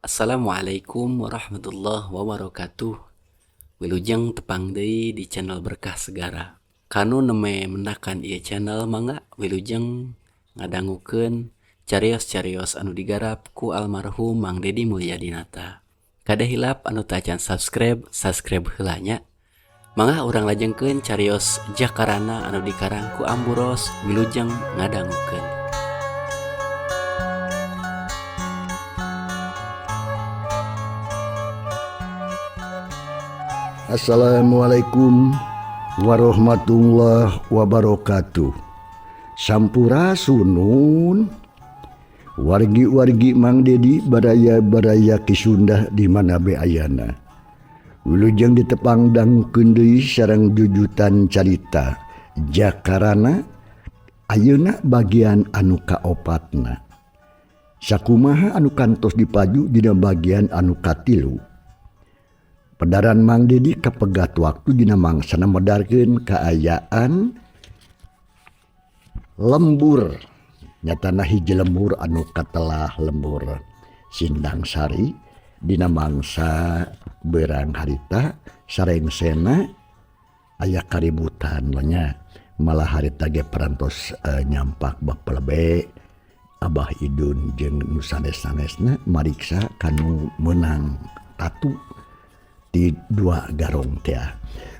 Assalamualaikum warahmatullahi wabarakatuh. Wilujeng tepang deui di channel Berkah Segara. Kanu neme mendakan ieu channel mangga wilujeng ngadangukeun carios-carios anu digarap ku almarhum Mang Dedi Mulyadinata. Kade hilap anu tacan subscribe, subscribe heula nya. Mangga urang lajengkeun carios Jakarana anu dikarang ku Amburos wilujeng ngadangukeun. Assalamualaikum warahmatullahi wabarakatuh. Sampurasunun wargi-wargi Mang Dedi baraya-baraya Ki Sunda di mana be ayana. Wilujeng ditepang dangukeun deui sareng jujutan carita Jakarana ayeuna bagian anu kaopatna. Sakumaha anu kantos dipaju dina bagian anu katilu. Pedaran Mang Dedi kapegat waktu dina mangsana medarkeun kaayaan lembur. Nyatana hiji lembur anu katelah lembur Sindang Sari dina mangsa berang harita sarengsena aya kaributan nya. Malah harita ge parantos nyampak Bapa Lebe Abah Idun jeung nu sanes-sanesna mariksa kanu meunang tatu di dua garong teh.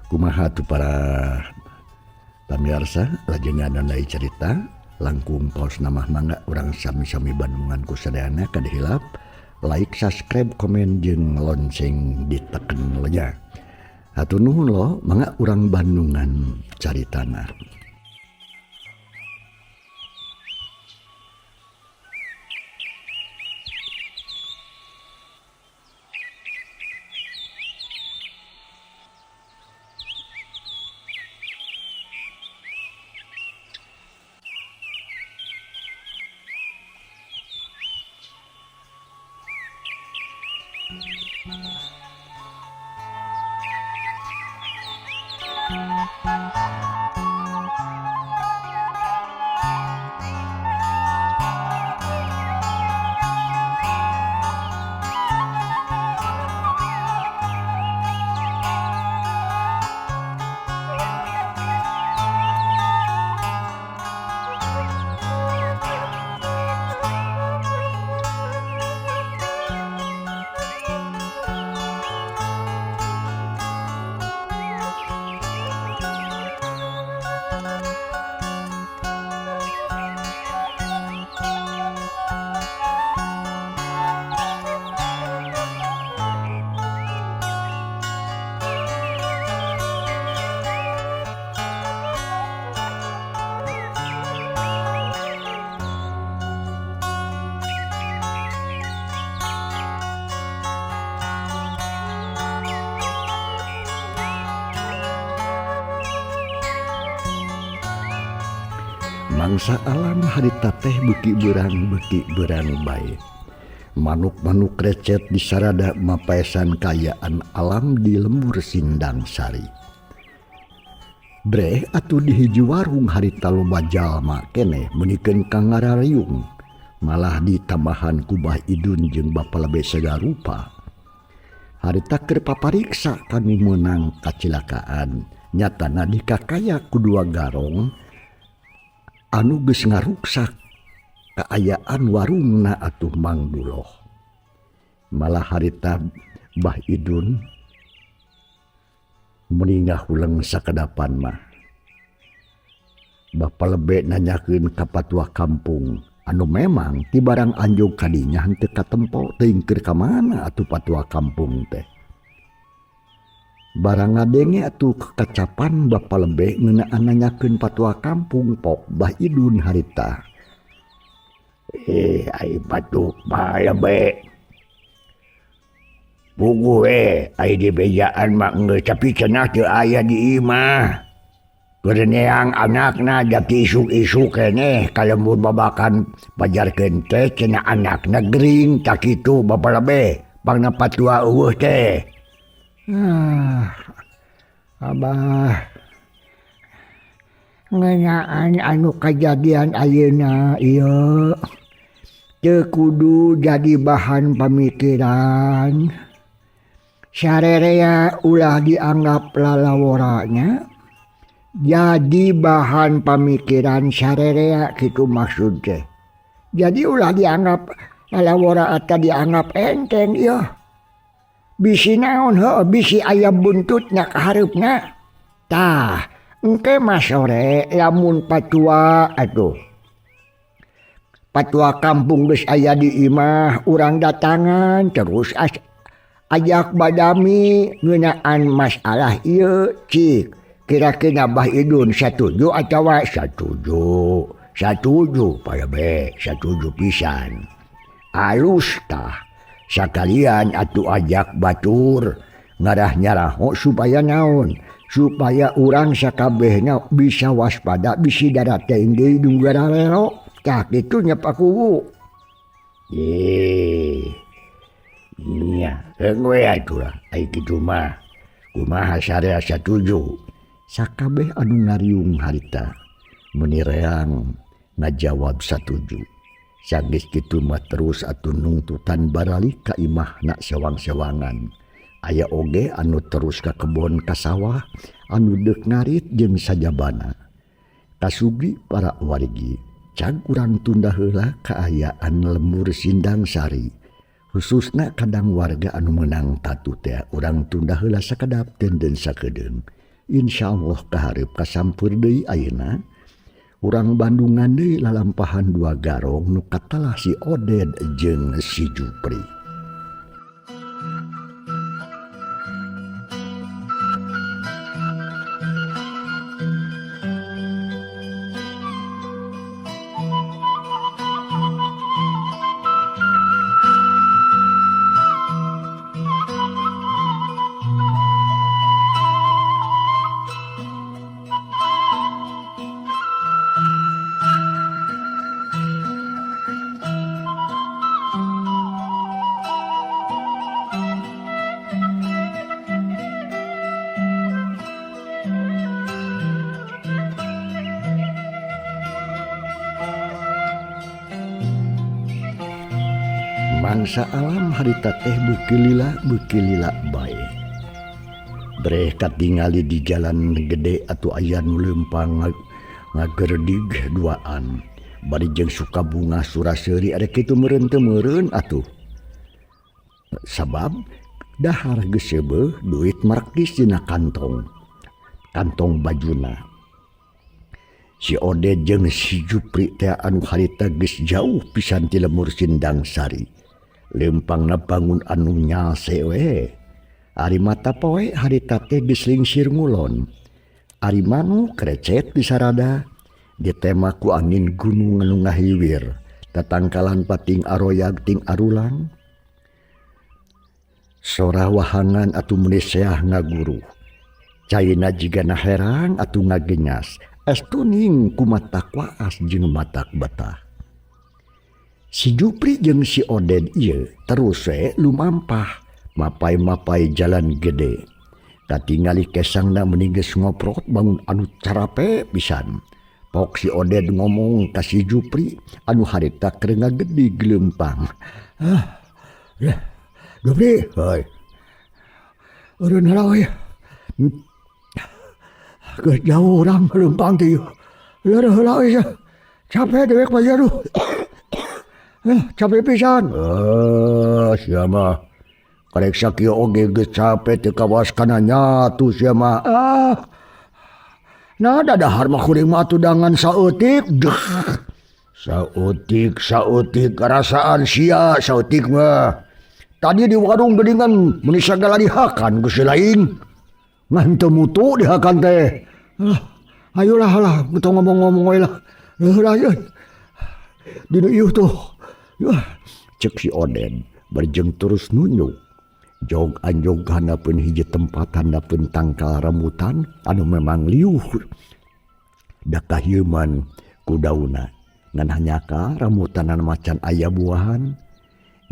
Kumaha tuh para pamirsa lajengan deui cerita langkung paos namah mangga urang sami-sami bandungan ku sadayana kada hilap like, subscribe, komen jeung lonceng diteken nya. Hatur nuhun lo mangga urang bandungan caritana. Mangsa alam harita teh beuki berang bae. Manuk-manuk recet di sarada mapaesan kaayaan alam di lembur Sindang Sari. Breh atuh di hiji warung harita loba jalma keneh meunikeun ka ngarariung. Malah ditambahan ku Bah Idun jeung Bapa Lebe sagarupa. Harita keur papariksa kanu meunang kacilakaan. Nyatana dikakaya ku dua garong anu geus ngaruksak kaayaan warungna atuh Mang Duloh. Malah harita Bah Idun meningah huleng sakadapan mah. Bapa Lebe nanyakeun ka patua kampung anu memang ti barang anjog kadinya henteu katempo teuing keur ka mana atuh patua kampung teh. Barang ngadenge atuh kekacapan Bapa Lebe ngeunaan nanyakeun patua kampung pok Bah Idun harita. Ai batuk Bah Lebe. Puguh ai dibejaan mah geus tapi cenah teu aya di imah. Keur neang anakna jati isuk-isuk keneh ka lembur babakan pajarkeun teh cenah anakna gering tak kitu Bapa Lebe pangna patua eueuh teh. Abah ngeunaan anu kajadian ayeuna ieu. Teu kudu jadi bahan pamikiran. Sarerea ulah dianggap lalaworanya jadi bahan pamikiran sarerea kitu maksud teh. Jadi ulah dianggap lalawora atau dianggap enteng ieu. Bisi naon heuh bisi aya buntutna ka hareupna. Tah, engke mah sore lamun patua atuh. Patua kampung geus aya di imah urang datangan terus ajak badami ngeunaan masalah ieu cik. Kira-kira Bah Idun satuju atawa satuju. Satuju Pak satuju pisan. Alus tah sakalian atuh ajak batur ngarah nyaraho supaya naon supaya urang sakabehna bisa waspada bisi darat teh deui dunggararero. Tah kitu nya Pak Kuwu. Nya heung we atuh lah ai kitu mah. Kumaha sarea satuju. Sakabeh anu ngariung harita meuni reang ngajawab satuju. Sanggeus kitu mah terus atuh nungtutan baralik ka imahna sewang-sewangan. Aya oge anu terus ka kebon ka sawah anu deuk ngarit jeung sajabana. Kasugi para wargi. Cag urang tunda heula kaayaan lembur Sindang Sari. Khususna kadang warga anu meunang tatu teh urang tunda heula sakedap denden sakedeung. Insyaallah kahareup kasampeur deui ayeuna. Urang Bandungan deui lalampahan dua garong nu katalah si Oded jeung si Jupri. Mangsa alam harita teh beuki lila bae. Breh katingali di jalan gede atuh aya nu leumpang ngagerdig duaan. Bari jeung suka bunga suraseuri ari kitu meureun teu meureun atuh. Sabab dahar geus seubeuh duit marekis dina kantong. Kantong bajuna. Si Oded jeung si Jupri teh anu harita geus jauh pisan ti lembur Sindang Sari. Lempangna bangun anu nyalse we. Ari mata poe harita teh geus lingsir ngulon. Ari manuk recet disarada ditema ku angin gunung anu ngahiwir. Tatangkalan pating aroyag ting arulang. Sora wahangan atuh meuni seah ngaguruh. Caina jigana herang atuh ngagenyas. Es tuning ku matak waas jeung matak betah. Si Jupri jeung si Oded ieu terus we lumampah mapai-mapai jalan gede. Katingali kesangna meuni geus ngoprot bangun anu carape pisan. Pok si Oded ngomong ka si Jupri anu harita keur ngagedig leumpang. Ah, ya, Jupri, heuy. Eureun heula we. Geus jauh urang leumpang teh ieu. Leureun heula we. Capek dewek mah aduh. Capek pisan. Sia mah. Karek sakieu oge geus capek teu kawas kana nyatu sia mah. Ah. Nah dadahar mah kuring mah atuh dangan saeutik. Saeutik, saeutik karasaan sia saeutik mah. Tadi di warung geuningan meuni sagala dihakan geus lain. Ngan teu mutu dihakan teh. Ayolah lah, tong ngomong-ngomong we lah. Leulah yeun. Dinu ieu tuh. Cek si Oded berjeng terus nunjuk. Jog anjog handapeun hiji tempat handapeun tangkal rambutan anu memang liuh. Da kahieuman ku dauna. Ngan hanyaka rambutanan macan aya buahan.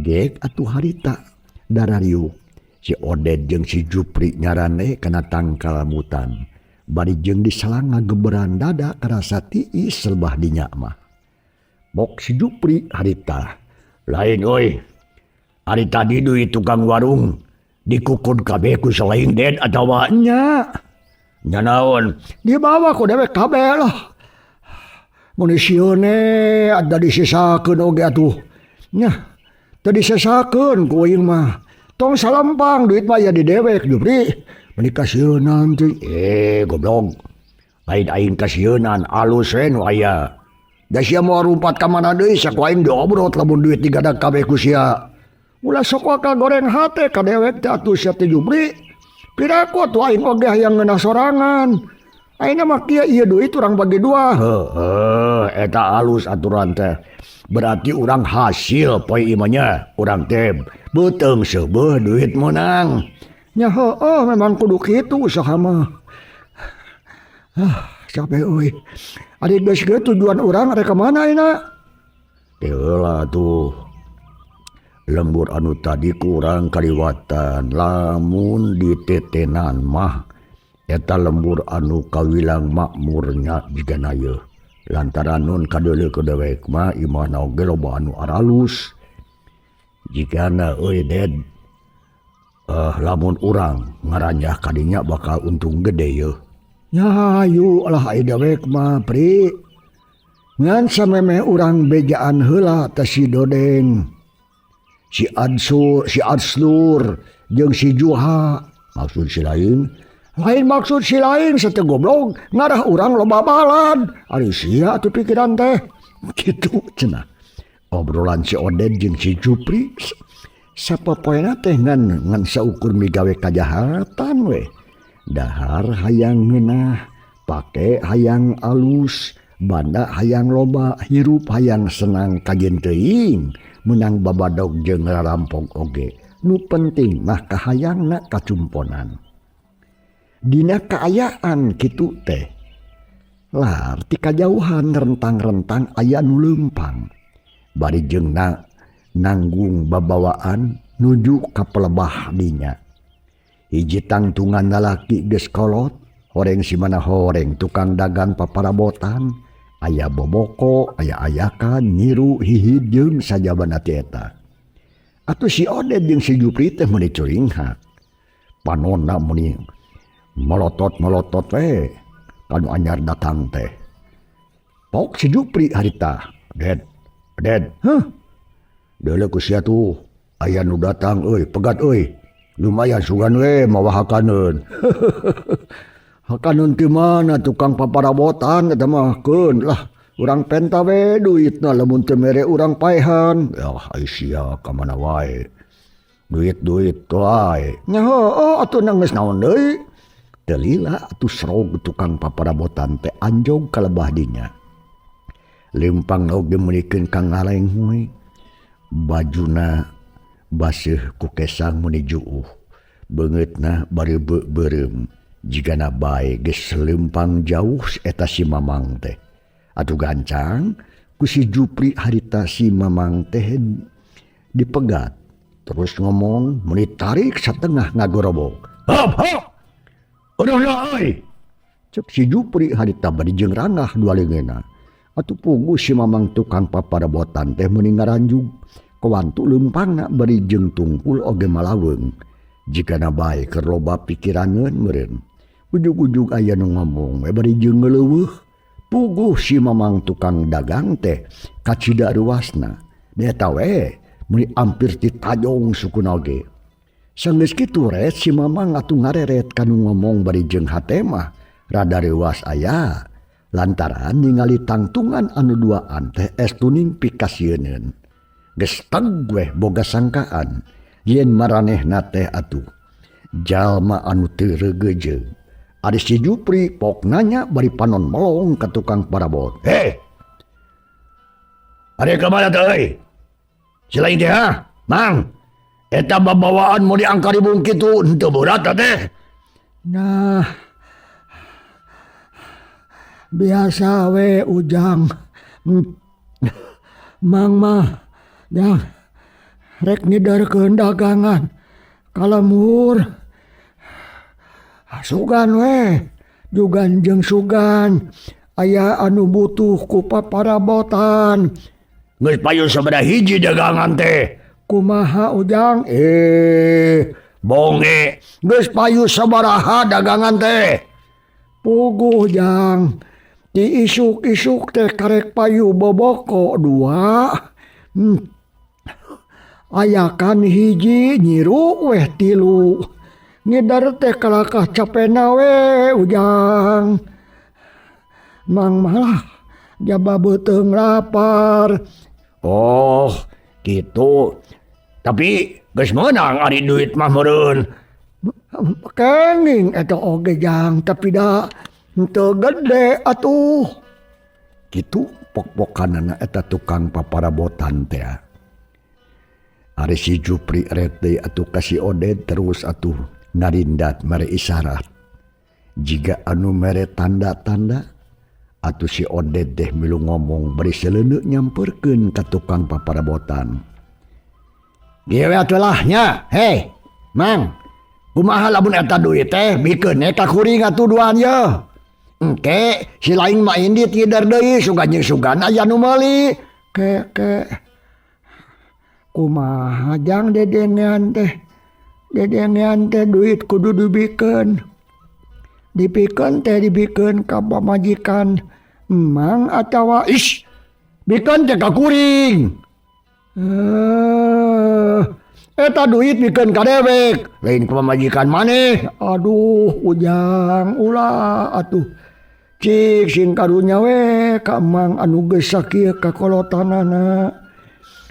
Gek atuh harita darariuk. Si Oded jeung si Jupri nyarane kana tangkal rambutan. Bari jeung diselang ngageberan dada karasa tiis lebah dinya mah. Bok si Jupri harita. Lain euy. Ari tadi duit tukang warung dikukud kabeh ku selain ded atawa nya. Nya naon? Dibawa ku dewek kabeh lah. Mun sieun ada disisakeun oge atuh. Nya, teu disesakeun ku aing mah. Tong salempang duit mah aya di dewek Jupri. Meuni kasieunan teh. Goblok. Lain aing kasieunan, alus we nu aya. Da sia moal rumpat ka mana deui saku aing diobrot lamun duit digadag kabeh ku sia. Ulah sok waka goreng hate ka dewek teh atuh sia teh Jupri. Piraku atuh aing oge hayang ngeunah sorangan. Ayeuna mah kieu ieu duit urang bagi dua. Heueuh, eta alus aturan teh. Berarti urang hasil poe ieu mah nya, urang teh beuteung seubeuh duit meunang. Nya heueuh memang kudu kitu usaha mah. Ah, capek euy. Ari geus kieu tujuan urang rek ka mana ayeuna? Teu heula tuh. Lembur anu tadi kurang kaliwatan lamun ditetenan mah eta lembur anu kawilang makmurnya jigana yeuh. Lantaran nun kadeuleu ku dewek mah imahna oge loba anu aralus. Jigana euy ded lamun urang ngaranjah kadinya bakal untung gede yeuh. Nya hayu lah ai dewek mah Pri. Ngan samemeh urang bejaan heula teh si Dodeng, si Adsur, si Adslur jeung si Juha. Maksud si lain? Lain maksud si lain sete goblok ngarah urang loba balad. Ari sia atuh pikiran teh. Kitu cenah. Obrolan si Oded jeung si Jupri sapopoena teh ngan saukur migawe kajahatan we. Dahar hayang ngeunah, pake hayang alus, banda hayang loba, hirup hayang senang kajen teuing, meunang babadog jeung rarampok oge. Nu penting mah kahayangna kacumponan. Dina kaayaan kitu teh lar ti kajauhan rentang-rentang aya nu leumpang. Bari jeung nanggung babawaan nuju ka pelebah dinya. Hiji tangtungan lalaki geus kolot, horeng si mana horeng tukang dagang paparabotan, aya boboko, aya ayakan, nyiru, hihid jeung sajabana ti eta. Atuh si Oded jeung si Jupri teh meuni curinghak. Panonna meuni melotot-melotot we kanu anyar datang teh. Pok si Jupri harita, "Ded, Ded, Heuh. Deuleu ku sia tuh, aya nu datang euy, pegat euy. Lumayan sugan we mawahakaneun." Hakaneun ti mana tukang paparabotan eta mah keun lah. Urang penta we duitna lamun teu mere urang paehan. Yah ai sia ka mana wae. Duit-duit wae. Nya heueuh atuh geus naon deui. Teu lila atuh serog tukang paparabotan teh anjog ka lebah dinya. Leumpang oge meulikeun ka ngalenghoy. Bajuna baseuh ku kesang meuni juuh. Beungeutna bareubeu beureum. Jigana bae geus leumpang jauh eta si Mamang teh. Atuh gancang ku si Jupri harita si Mamang teh dipegat. Terus ngomong meuni tarik satengah ngagorobok. Hop hop. Udah lah euy. Cek si Jupri harita bari jeung rangah dua leungeunna. Atuh puguh si Mamang tukang paparabotan teh meuni ngaranjug. Kawantu leumpangna bari jeung tungkul oge malaweung. Jigana bae keur loba pikiraneun meureun. Ujug-ujug aya nu ngomong we bari jeung ngeuleuweuh. Puguh si Mamang tukang dagang teh kacida ruasna. Eta we meuni ampir ditajong sukuna oge. Sanggeus kitu ret si Mamang atuh ngareret kanu ngomong bari jeung hate mah rada reuas aya. Lantaran ningali tangtungan anu duaan teh estuning pikasieuneun. Geus teg weh boga sangkaan yen maranehna teh atuh jalma anu teu reugeujeug. Ari si Jupri pok nanya bari panon melong ka tukang parabot. "Hei. Ari ka mana teh euy? Si lain teh ha? Mang, eta babawaan mau diangkaribung kitu henteu beurat teh." Nah, biasa we Ujang. Mang mah jang rek ngiderkeun dagangan ka lembur. Sugan we, jugan jeung sugan aya anu butuh ku paparabotan. Geus payu sabaraha hiji dagangan teh? Kumaha Ujang? Bonge geus payu sabaraha dagangan teh? Puguh Jang. Di isuk-isuk teh karek payu boboko dua. Ayakan hiji nyiru weh tilu. Ngidar teh kalakah capena we Ujang. Mang malah jaba beuteung lapar. Oh, gitu. Tapi geus meunang ari duit mah meureun. Kenging eta oge Jang, tapi da henteu gede atuh. Kitu pok-pokanana eta tukang paparabotan teh. Ari si Jupri ret deui atuh ka si Oded terus atuh ngarindat mere isyarat. Jiga anu mere tanda-tanda atuh si Oded teh milu ngomong bari seleuneu nyamperkeun ka tukang paparabotan. Ieu we atuh lah nya. Hei, Mang. Kumaha lamun eta duit teh bikeun ka kuring atuh duaan ye. Engke si lain mah indit ngider deui sugan jeung sugan aya nu meuli. Ke ke kumaha Jang dedengean teh. Dedengean teh duit kudu dibikeun. Dipikeun teh dibikeun ka pamajikan Mang atawa ish bikeun teh ka kuring. Eta duit bikeun ka dewek, lain ka pamajikan maneh. Aduh Ujang ulah atuh. Cik sing karunya we ka Mang anu geus sakieu kakolotanana.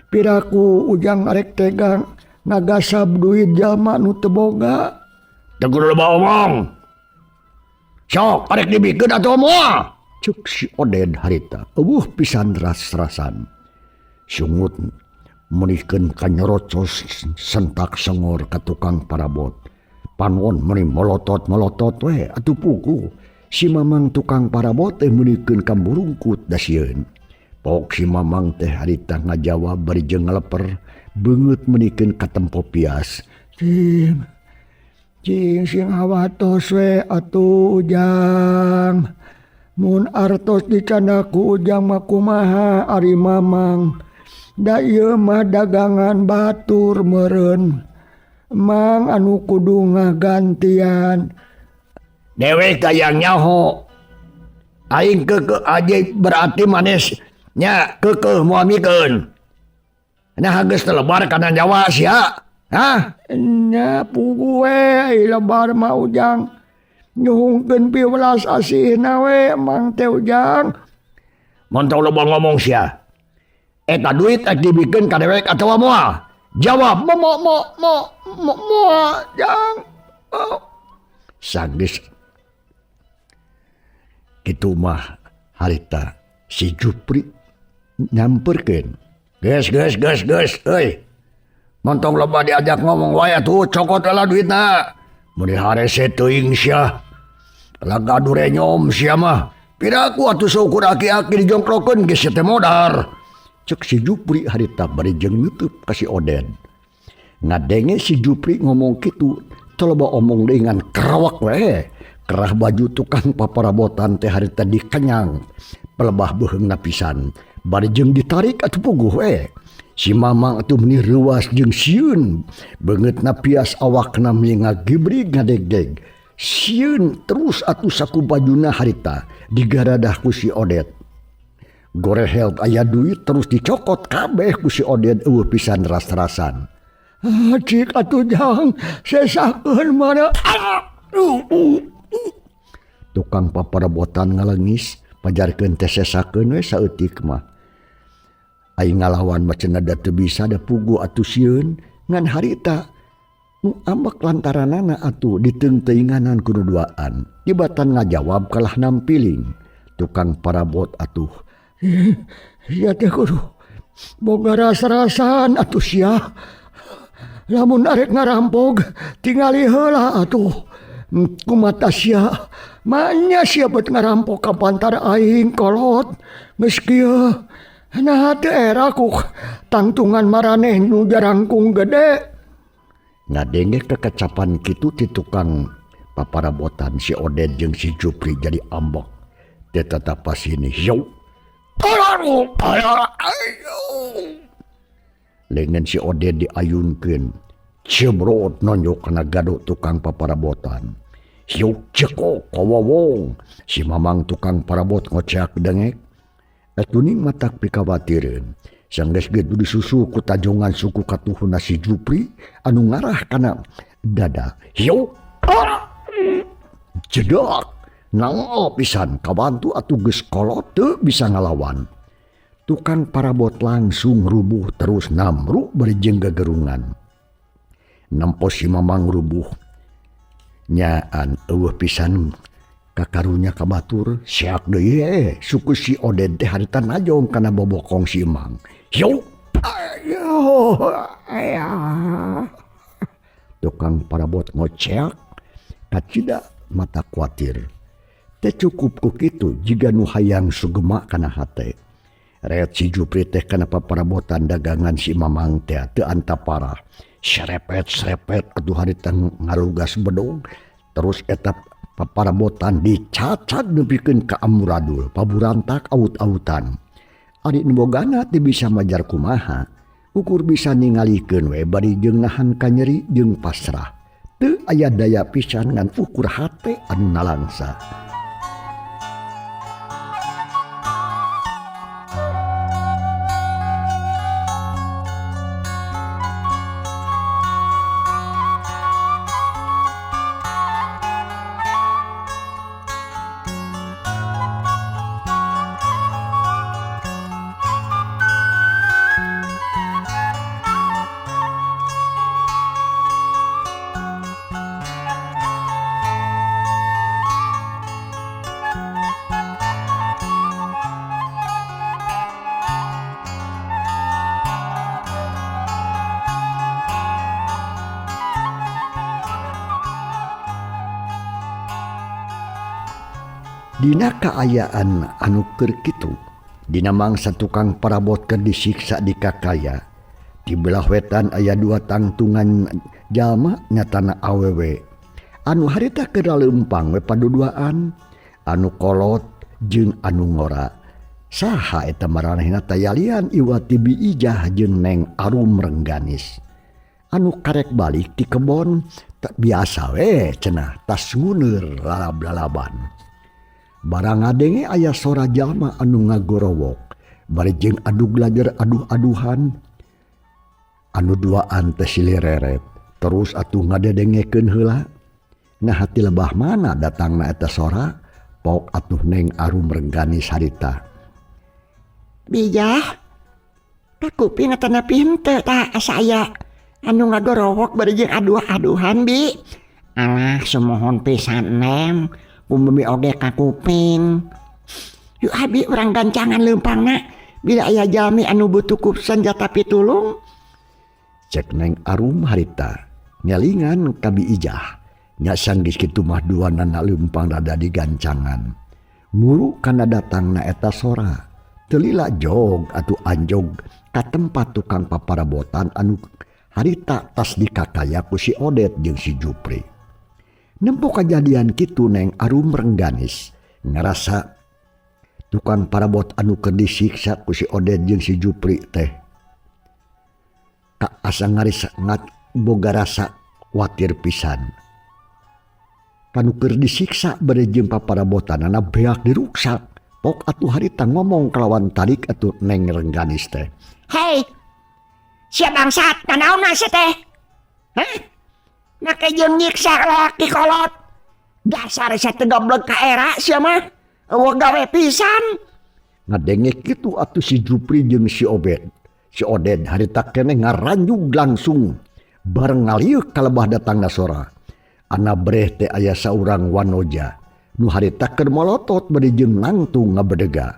Piraku Ujang arek tega ngagasab duit jalma nu teu boga. Teu kudu loba omong. Sok arek dibikeun atuh moal. Cuk si Oded harita eueuh pisan ras-rasan. Sungut meunikeun kanyorocos sentak sengor ka tukang parabot. Panon meuni molotot-molotot we atuh puguh. Si Mamang tukang parabot teh meunikeun ka murungkut da sieun. Pok si Mamang teh harita ngajawab bari jeung ngaleper beungeut meunikeun katempo pias. Cing cing sing hawatos we atuh Ujang. Mun artos dicanda ku Ujang mah kumaha ari Mamang. Da ieu mah dagangan batur meureun. Mang anu kudu ngagantian. Dewek hayang nyaho. Aing keukeuh aja berarti manis nya keukeuh moal mikeun. Nah geus telebar kana nyawa sia. Hah? Nya puguh we ai lebar mah Ujang. Nyuhungkeun piwelas asihna we Mang teh Ujang. Mun tong loba ngomong sia. Eta duit ek dibikeun ka dewek atawa moal? Jawab. Mo mo mo mo mo moal Jang. Oh. Sanggeus kitu mah harita si Jupri nyamperkeun. Geus geus geus geus euy. Mun tong loba diajak ngomong wae atuh cokot lah duitna. Mun harese teuing sia. Laga durenyom sia mah. Piraku atuh saukur aki-aki dijongkrokeun geus teh modar. Cek si Jupri harita bari jeung nutup ka si Oded. Ngadenge si Jupri ngomong kitu, teu loba omong deui ngan kerawak we. Kerah baju tukang paparabotan teh harita dikenyang. Pelebah beuheungna pisan. Bari jeung ditarik atuh puguh we. Si Mamang atuh meuni reuas jeung sieun. Beungeutna pias awakna meuni ngagibrig ngadegdeg. Sieun terus atuh saku bajuna harita digaradah ku si Oded. Gorehel aya duit terus dicokot kabeh ku si Oded eueuh pisan ras-rasan. Cik atuh Jang sesakeun mana. Tukang paparabotan ngalengis pajarkeun teh sesakeun we saeutik mah. Aing ngalawan mah cenah da teu bisa da puguh atuh sieun ngan harita nu ambek lantaranana atuh diteungteuinganan ku duduaan. Tibatan ngajawab kalah nampiling. Tukang parabot atuh. Sia teh kudu boga ras-rasan atuh sia. Lamun arek ngarampog tingali heula atuh. Kumata sia. Manya sia bet ngarampok ka pantar aing kolot. Geus kieu. Nah teu era ku tangtungan maraneh nu jarangkung gede. Ngadenge kekecapan kitu ti tukang paparabotan si Oded jeung si Jupri jadi ambek. Teu tatapas sini. Yo. Lengan si Oded diayunkeun cebrot nonjok kana gado tukang paparabotan. Hiuk cekok kawawong si Mamang tukang parabot ngoceak dengek. Atuning matak pikawatireun. Sanggeus ge disusu ku tajongan suku katuhuna si Jupri anu ngarah kana dada. Hiuk jedak nangol pisan kabantu atuh geus kolot teu bisa ngalawan. Tukang parabot langsung rubuh terus namruk bari jeung gagerungan. Nempo si Mamang rubuh. Nyaan eueuh pisan kakarunya ka batur seak deui suku si Oded teh harita najong kana bobokong si Emang. Hiu ayo aya. Tukang parabot ngoceak kacida mata kuatir. Teu cukup ku kitu jiga nu hayang sugema kana hate. Ret si Jupri teh kana paparabotan dagangan si Mamang teh teu antaparah. Serepet-serepet atuh harita ngarugas bedog terus eta paparabotan dicacag nepikeun ka amuradul paburantak aut-autan. Ari nu bogana teu bisa majar kumaha, ukur bisa ningalikeun we bari jeung nahan kanyeri jeung pasrah. Teu aya daya pisan ngan ukur hate anu nalangsa. Dina kaayaan anu keur kitu, dina mangsa tukang parabot keur disiksa di kakaya. Di belah wetan aya dua tangtungan jalma nyatana awewe. Anu harita keur leumpang we paduduaan, anu kolot jeung anu ngora. Saha eta maranehna tayalian iwati Bi Ijah jeung Neng Arum Rengganis. Anu karek balik ti kebon biasa we cenah tas nguneur lalab-lalaban. Barang ngadenge aya sora jalma anu ngagorowok bari jeung adug lajer aduh-aduhan. Anu duaan teh silih reret terus atuh ngadedengekeun heula. Nah hati lebah mana datangna eta sora pok atuh Neng Arum Rengganis harita. Bijah kakuping atana pinte tah asa aya anu ngagorowok bari jeung aduh-aduhan bi. Alah sumohon pisan Neng. Bumi oge kakuping. Yuk abi urang gancangan leumpangna bila aya jalmi anu butuh ku senjata pitulung. Cek Neng Arum harita ngelingan ka Bi Ijah. Nya sanggeus kitu mah duanana leumpang rada digancangan. Muru kana datangna eta sora. Teu lila jog atuh anjog ka tempat tukang paparabotan anu harita tas dikakaya ku si Oded jeung si Jupri. Nempo kajadian kitu Neng Arum Rengganis ngarasa tukang parabot anu keur disiksa ku si Oded jeung si Jupri teh ka asa ngaris ngat boga rasa kuatir pisan. Kanu keur disiksa bari jeung paparabotanana beak diruksak. Pok atuh harita ngomong kalawan tarik atuh Neng Rengganis teh. Hei, sia bangsat nanaon sia teh? Hah? Make jeung nyiksa lalaki kolot. Dasar sia teu goblog ka era sia mah. Eueuh gawe pisan. Ngadenge kitu atuh si Jupri jeung si Obed. Si Oded harita keneh ngaranjug langsung bareng ngaliuk kalebah datangna sora. Ana breh teh aya saurang wanoja nu harita keur molotot bari jeung nangtung ngabedega.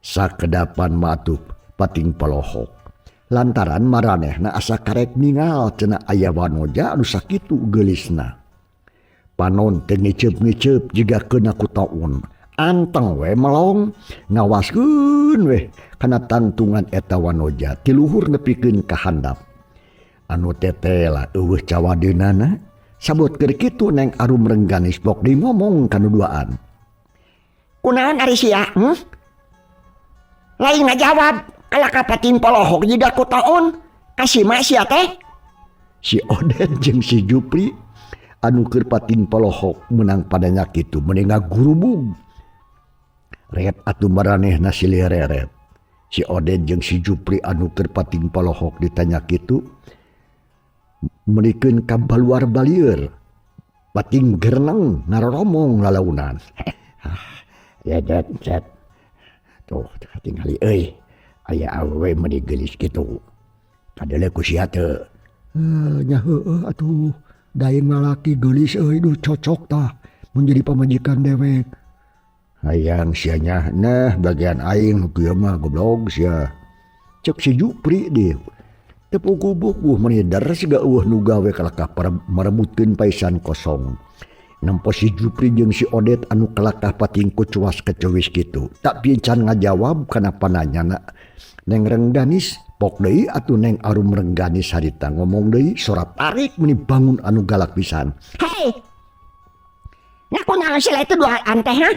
Sakedapan mah atuh pating polohok. Lantaran maranehna asa karek ningal cenah aya wanoja anu sakitu geulisna. Panon teh ngiceup-ngiceup jiga keuna ku taun. Anteng we melong ngawaskeun we kana tangtungan eta wanoja ti luhur nepikeun ka handap. Anu tetela eueuh cawadeunana sabot keur kitu Neng Arum Rengganis bok di ngomong ka nu duaan. Kunaon ari sia? Lain ngajawab kalah ka pating polohok jiga ku taun kasima sia teh. Si Oden jeung si Jupri anu keur pating polohok menang padanya kitu meni ngagurubug. Ret atuh maranehna silih reret. Si Oden jeung si Jupri anu keur pating polohok ditanya kitu meunikeun ka baluar balieur. Pating gereneng ngaroromong lalaunan. Ya det cet. Tuh tingali euy. Aya awewe meuni geulis kitu. Kadeuleu ku sia teu. Nya heueuh atuh daeng lalaki geulis euy duh cocok tah mun jadi pamajikan dewek. Hayang sia nya nah bagian aing nu kieu mah goblog sia. Cek si Jupri deh. Teu puguh-puguh meni deres siga eueuh nu gawe kalakah marebutkeun paisan kosong. Nempo si Jupri jeung si Odet anu kalakah pating kucuas kecewis kitu. Tak pican ngajawab kana pananyana Neng Rengganis. Pok deui atuh Neng Arum Rengganis harita ngomong deui sora tarik meni bangun anu galak pisan. Hei. Ngaku naon sila itu dua anteh ha?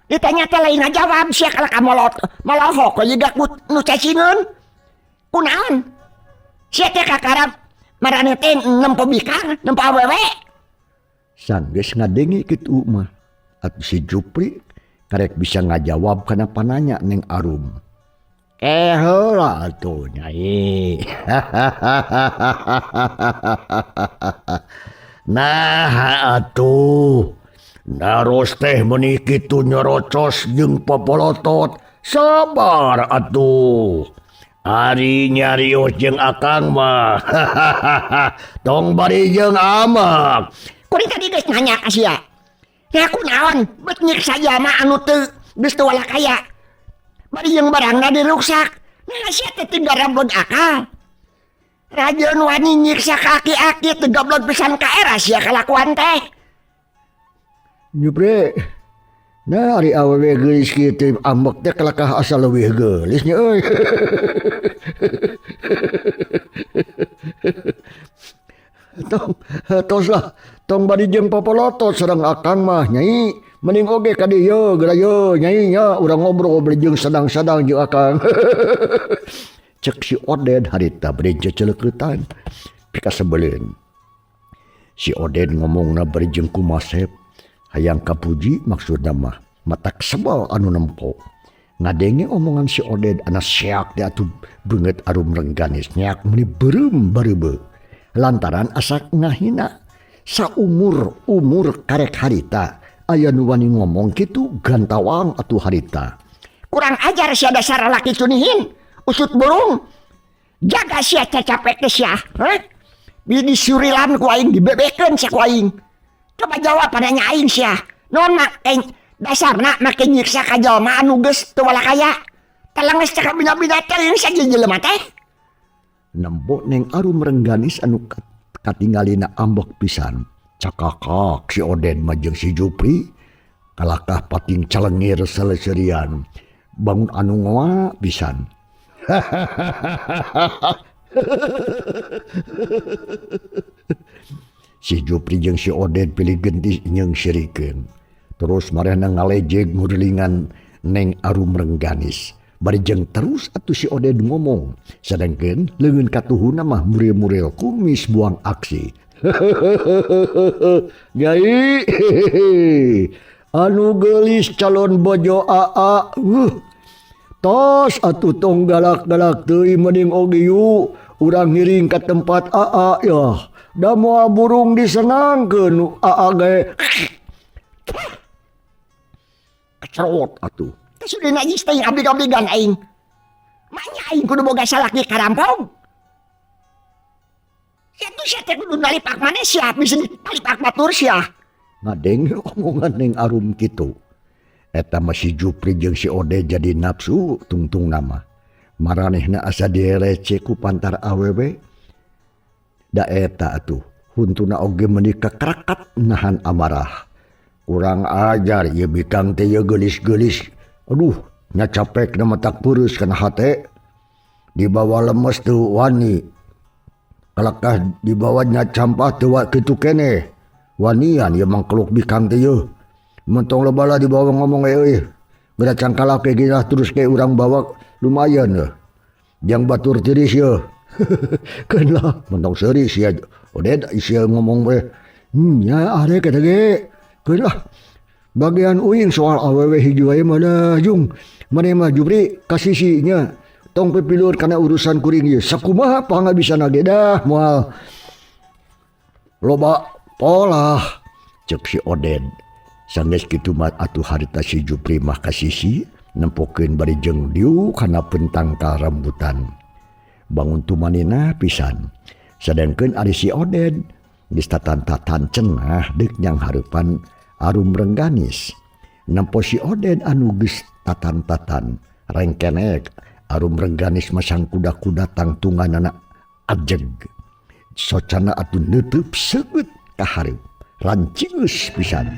Ditanya teh lain ngajawab sia kalakah molot molohok jiga ku nu cacingeun. Kunaon? Sia teh kakarap maraneh teh nempo bikang, nempo awewe. Sanggeus ngadenge kitu mah atuh si Jupri karek bisa ngajawab kana pananya Neng Arum. Heula atuh Nyai. Nah atuh naros teh meuni kitu nyerocos jeung popolotot. Sabar atuh. Ari nyarios jeung akang mah. Tong bari jeung amak. Kuring tadi geus nanya ka sia. Ngaku naon bet nyiksa jalma anu teu geus teu walakaya. Bari jeung barangna diruksak. Nah sia teh teu garamblog akal. Rajeun wani nyiksa ka aki-aki teu goblog pisan ka era sia kalakuan teh. Jupri. Nah ari awewe geulis kieu teh ambek teh kalakah asa leuwih geulis nya euy. Tong tos lah tong bari jeung popolotot sareng akang mah nyai mending oge ka dieu geura yeuh nyai nya urang ngobrol bari jeung sadang-sadang jeung akang. Cek si Oden harita bari ceceleukeutan pikasebeleun. Si Oden ngomongna bari jeung kumasep hayang kapuji maksudna mah matak sebel anu nempo. Ngadenge omongan si Oded ana seak teh atuh beungeut Arum Rengganis nyeak meuni beureum bareubeu. Lantaran asa ngahina saumur umur karek harita aya nu wani ngomong kitu gantawang atuh harita. Kurang ajar sia dasar lalaki cunihin usut burung. Jaga sia cacapek teh sia. Heh? Bini surilan ku aing dibebekeun sia ku aing. Coba jawab pananya aing sia. Non mak dasarna make nyiksa ka jalma anu geus teu walakaya. Talenges cakap bina-bina teuing saja jelema teh. Nempo Neng Arum Rengganis anu katingalina ambek pisan. Cakakak si Oden mah jeung si Jupri kalakah pating calengir seleuserian. Bangun anu ngoa pisan. Si Jupri jeung si Oden pilih genti jeung sirikeun. Terus marehna ngalejeg ngurilingan Neng Arum Rengganis. Bari jeung terus atuh si Oden ngomong. Sedangkeun leungeun katuhuna mah muril-muril kumis buang aksi. Nyai anu geulis calon bojo aa. Tos atuh tong galak-galak teuing mending oge yuk urang ngiring ka tempat aa yah. Da moal burung disenangkeun aa ge. Kecerot atuh. Sudah najis teh ablig-abligan aing. Manya aing kudu boga salaki karampong. Sia tuh sia teh kudu nalipak maneh sia, bisa ditalipak batur sia. Ngadenge omongan Neng Arum kitu. Eta mah si Jupri jeung si Ode jadi nafsu tungtung nama. Maranehna asa direce ku pantar awewe. Da eta atuh huntuna oge meuni kakrakat nahan amarah. Kurang ajar ieu bikang teh ieu geulis-geulis. Aduh, nya capekna matak peureus kana hate. Dibawa lemes teu wani. Kalakah dibawa nya campah teu kitu keneh. Wanian ieu mangkeluk bikang teh ieu. Mentong loba lah dibawa ngomong euy. Geura cangkalak ge geura terus ke urang bawa Lumayan heuh. Jang batur tiris yeuh. Keun lah mentong seuri sia Oded sia ngomong we. Nya arek eta ge. Keun lah. Bagian uing soal awewe hiji wae mah dah jung. Maneh mah Jupri kasisi nya. Tong pipilur kana urusan kuring ieu. Sakumaha pangabisana ge dah moal loba polah cek si Oded. Sanggeus kitu mah atuh harita si Jupri mah kasisi nempokeun bari jeung diuk kana pentangkal rambutan. Bangun tumanina pisan. Sadangkeun ari si Oded geus tatan-tatan cenah deuk nyang hareupan Arum Rengganis. Nempo si Oded anu geus tatan-tatan rengkenek Arum Rengganis masang kuda-kuda tangtunganana ajeg. Socana atuh neuteub seueut ka hareup. Rancius pisan.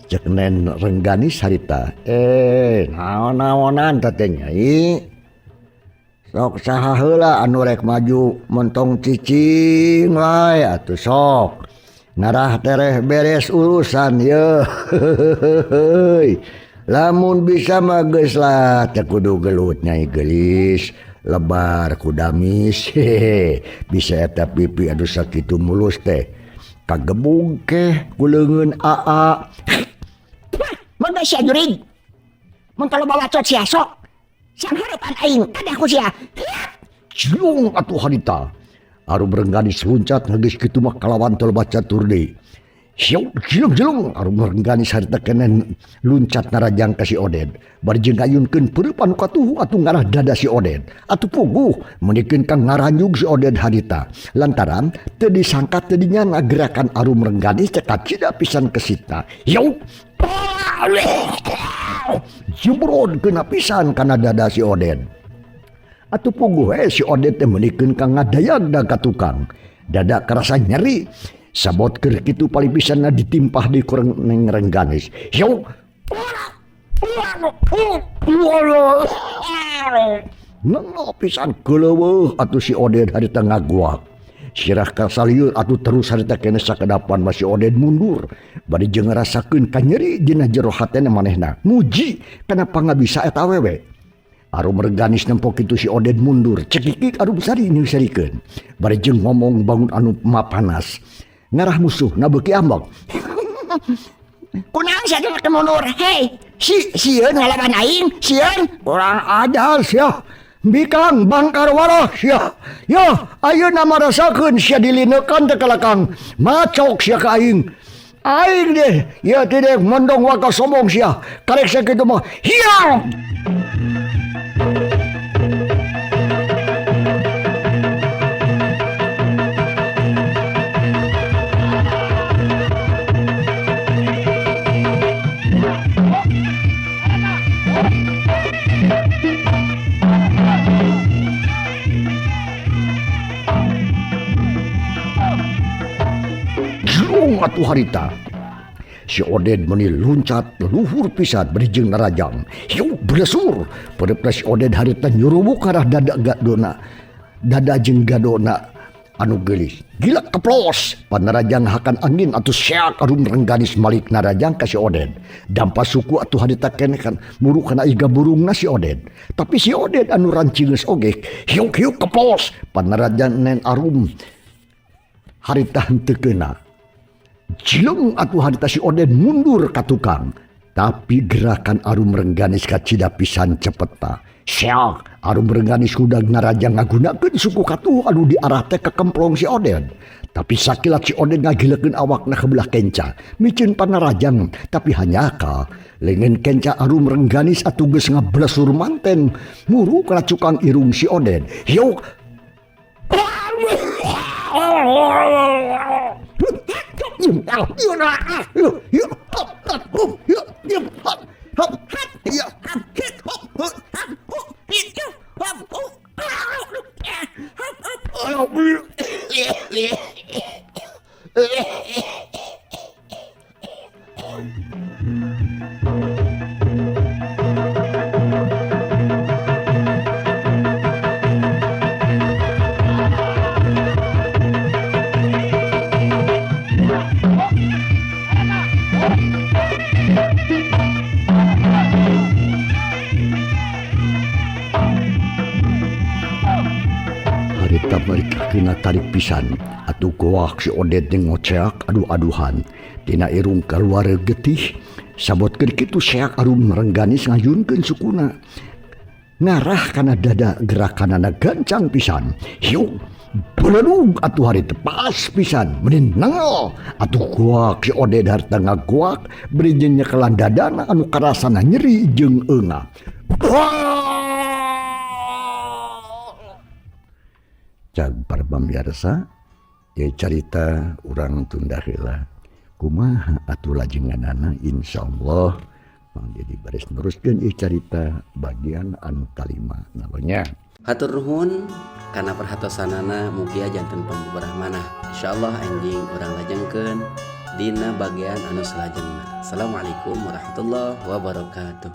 Ceknen Rengganis harita naon-naonan teh nyai sok saha heula anu rek maju mentong cicing wae atuh sok ngarah tereh beres urusan yeuh. Lamun bisa mah geus lah teu kudu gelut nyai geulis lebar kudamis hehe bisa eta pipi anu sakitu mulus teh kagebug keh ku leungeun aa. Mun bae sia jurig. Mun teu loba wacot sia sok. Sang hareupan aing kadah ku sia. Ciung atuh harita. Arum Rengganis luncat geus kitu mah kalawan teu loba catur deui. Siung cilung cilung Arum Rengganis harita kenen luncat narajang ka si Oded. Bari jeung ngayunkeun peureub anu katuhu atuh ngarah dada si Oded. Atuh puguh meunikeun ka ngaranjug si Oded harita. Lantaran teu disangka teu dinyana gerakan Arum Rengganis teh kacida pisan kesita. Hiu jebrod kena pisan kana dada si Oded. Atuh puguh si Oded teh meunikeun ka ngadayag ka tukang. Dada kerasa nyeri. Sabot keur kitu paling pisanna ditimpah di kurang neng Rengganis. Hiu nengok pisan keuleueuh atuh si Oded harita ngaguak. Sirah kasalieur atuh terus harita keneh sakedapan mah si Oded mundur. Bari jeung ngarasakeun kanyeri dina jero hatena manehna. Muji kana pangabisa eta awewe. Arum Rengganis nempo kitu si Oded mundur. Cekikik Arum Sari nyeuserikeun. Bari jeung ngomong bangun anu mapanas. Ngarah musuh na beuki ambek. Kunaon sia teh make mundur? Hei, si sieun ngalawan aing, sieun. Kurang ajar sia. Bikang bangkar warah sia. Yo, ayeuna marasakeun sia dilineukan teh kalakang. Macok sia ka aing. Aing deh, ieu teh deh mondong waka sombong sia. Karek sakitu mah hiang. Atuh harita si Oded meuni luncat luhur pisan bari jeung narajang. Hiu blesur pereupna si Oded harita nyurubuk arah dada gadona. Dada jeung gadona anu geulis. Gila keplos panarajang hakan angin atuh seak Arum Rengganis malik narajang ka si Oded. Dampa suku atuh harita keneh kan muru kana iga burungna si Oded. Tapi si Oded anu rancingeus oge hiuk hiuk keplos panarajang nen Arum harita henteu keuna. Cilung atuh harita si Oded mundur ka tukang. Tapi gerakan Arum Rengganis kacida pisan cepetna. Seak Arum Rengganis kudag narajang ngagunakeun suku katuh anu diarah teh ka kemplong si Oded. Tapi sakilat si Oded ngagilekeun awakna ka belah kenca. Miceun panarajang tapi hanyaka leungeun kenca Arum Rengganis atuh geus ngablesur manten muru kana cukang irung si Oded. Hiuk Harita mereka kena tarik pisan atuh goak si Odet jeung ngoceak adu-aduhan tina irung kaluar getih sabotkeun kitu seak arum rengganis ngayunkeun sukuna ngarah kana dada gerakanana gancang pisan hiuk beledug atuh harita pas pisan meni nengel atuh goak si Odet harita ngagoak beri jeung nyekelan dadana anu karasana nyeri jeung eungah. Para pamiarsa ya carita urang tunda heula kumaha atuh lajenganana insyaallah Mang Dedi baris neruskeun ieu carita bagian anu kalima nalonya. Hatur nuhun kana perhatosanana mugia janten pambubarah manah. Insyaallah anjing urang lajengkeun dina bagian anu salajengna. Assalamualaikum warahmatullahi wabarakatuh.